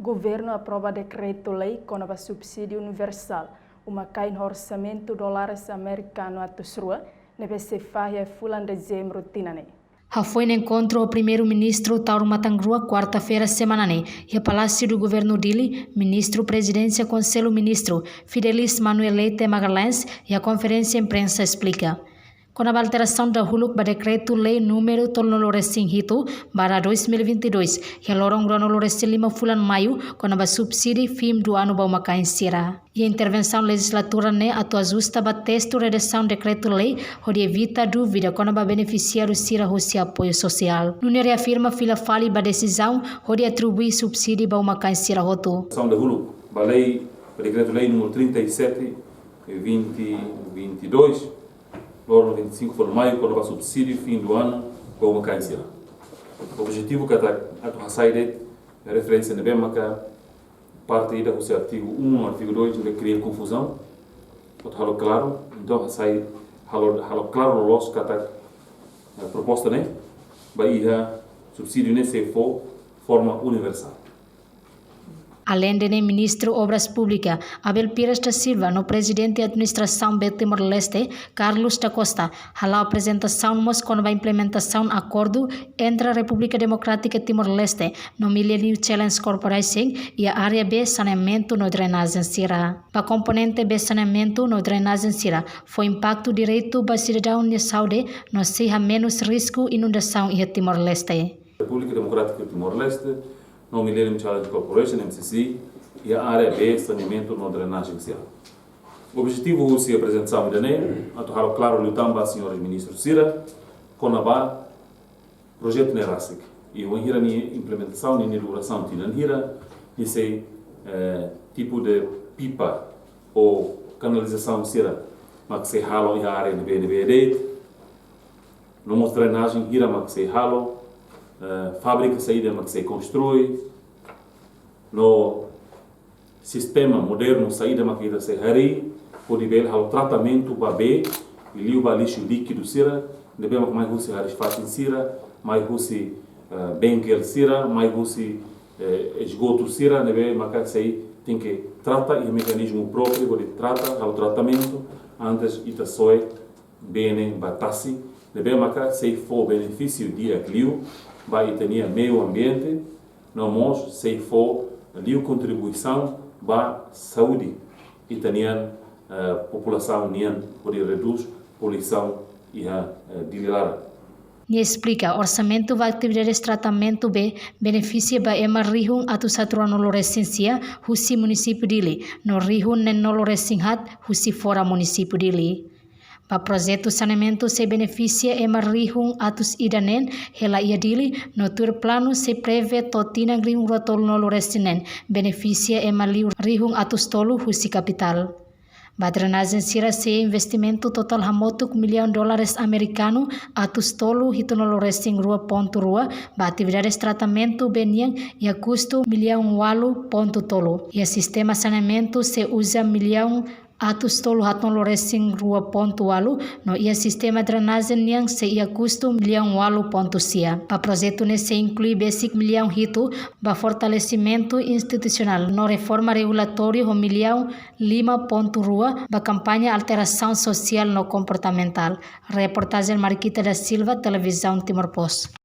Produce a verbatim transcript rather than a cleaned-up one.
Governu aprova dekretu-lei kona-ba subsídiu universál uma-kain ho orsamentu dólares amerikanu atus rua, ne'ebé sei fahe iha fulan Dezembru tinan ne'e. Hafoin enkontru ho Primeiru-Ministru Taur Matan Ruak, kuarta-feira semana ne'e, iha Palásiu do Governu Dili, Ministru Prezidénsia Konsellu Ministru, Fidelis Manuel Leite Magalhães, iha konferénsia imprensa esplika kona-ba alterasaun dahuluk ba Dekretu-Lei númeru tolunulu-resin-hitu barra dois mil e vinte e dois, iha loron ruanulu-resin-lima fulan Maiu, kona-ba subsídiu fim do ano ba uma-kain sira. Iha intervensaun lejizladór ne'e atu ajusta ba testu redasaun dekretu-lei, hodi evita dúvida kona-ba benefisiáriu sira husi apoiu sosiál. Nune'e reafirma fila fali ba desizaun hodi atribui subsídiu ba uma-kain sira hotu. Ação de Huluk, ba lei, ba Dekretu-Lei número trinta e sete, vinte vinte e dois, loron vinte e cinco de maio, kona-ba subsídiu fim do ano ba uma-kain sira. Objetivu katak atu hasai de'it referénsia ne'ebé maka parte ida husi artigu um, artigu dois, ne'ebé kria konfuzaun. Atu halo klaru, entaun hasai halo, halo klaru loloos katak, eh, proposta ne'e ba iha subsídiu ne'e sei fó forma universál. Aleinde ne'e, Ministru Obras Públikas, Abel Pires da Silva, no Prezidente Administrasaun BEAT Timor-Leste, Carlos da Costa, hala'o aprezentasaun mós kona-ba implementasaun akordu entre Repúblika Demokrátika Timor-Leste no Millennium Challenge Corporation iha área bee saneamentu no drenajen sira. Ba komponente bee saneamentu no drenajen sira, fó impaktu diretu ba sidadaun nia saúde no sei hamenus risku inundasaun iha Timor-Leste. Repúblika Demokrátika Timor-Leste no Millennium Challenge Corporation, M C C, iha área bee saneamentu no drenajen sira. Objetivu husi aprezentasaun ida-ne'e atu halo klaru liután ba señores ministru sira kona-ba projetu ne'e rasik. I wainhira nia implementasaun, nia durasaun tinan hira, nia sei, eh, tipu de pipa ou kanalizasaun sira mak sei halo iha área ne'ebé-ne'ebé de'it. No mós drenajen hira mak sei halo, eh, fábrika saida mak sei konstrui, no sistema modernu saida mak ita sei harii, hodi bele halo tratamentu ba bee, liuliu ba lixu líkidu sira, ne'ebé mak mai husi hariis-fatin sira, mai husi, eh, bengkel sira, mai husi, eh, esgotu sira, ne'ebé maka sei tenke trata iha mekanizmu própriu, hodi trata, halo tratamentu, antes ita soe bee ne'e ba tasi, ne'ebé maka sei fó benefísiu di'ak liu ba ita-nia meiu ambiente, no mós sei fó liu kontribuisaun ba saúde ita-nian, eh, populasaun nian, hodi redús poluisaun iha, eh, Dili laran. Nia esplika, orsamentu ba atividades tratamentu bee benefisia ba ema rihun atus haat ruanulu-resin-sia husi munisípiu Dili, no rihun neenulu-resin-haat husi fora munisípiu Dili. Ba projetu saneamentu sei benefisia ema rihun atus ida neen hela iha Dili, no tuir planu sei prevee to'o tinan rihun rua tolunulu-resin-neen benefisia ema liu rihun atus tolu husi kapitál. Ba drenajen sira sei investimentu totál hamutuk millaun dólares amerikanu atus tolu hitunulu-resin-rua pontu rua, ba atividades tratamentu bee nian iha kustu millaun ualu pontu tolu. Iha sistema saneamentu sei uza millaun atus tolu haatnulu-resin-rua pontu ualu, no iha sistema drenajen nian sei iha kustu millaun ualu pontu sia. Ba projetu ne'e sei inklui besik millaun hitu ba fortalesimentu institusionál no reforma regulatóriu ho millaun lima pontu rua ba kampaña alterasaun sosiál no komportamentál. Reportajen Marquita da Silva, Televizaun Timor Post.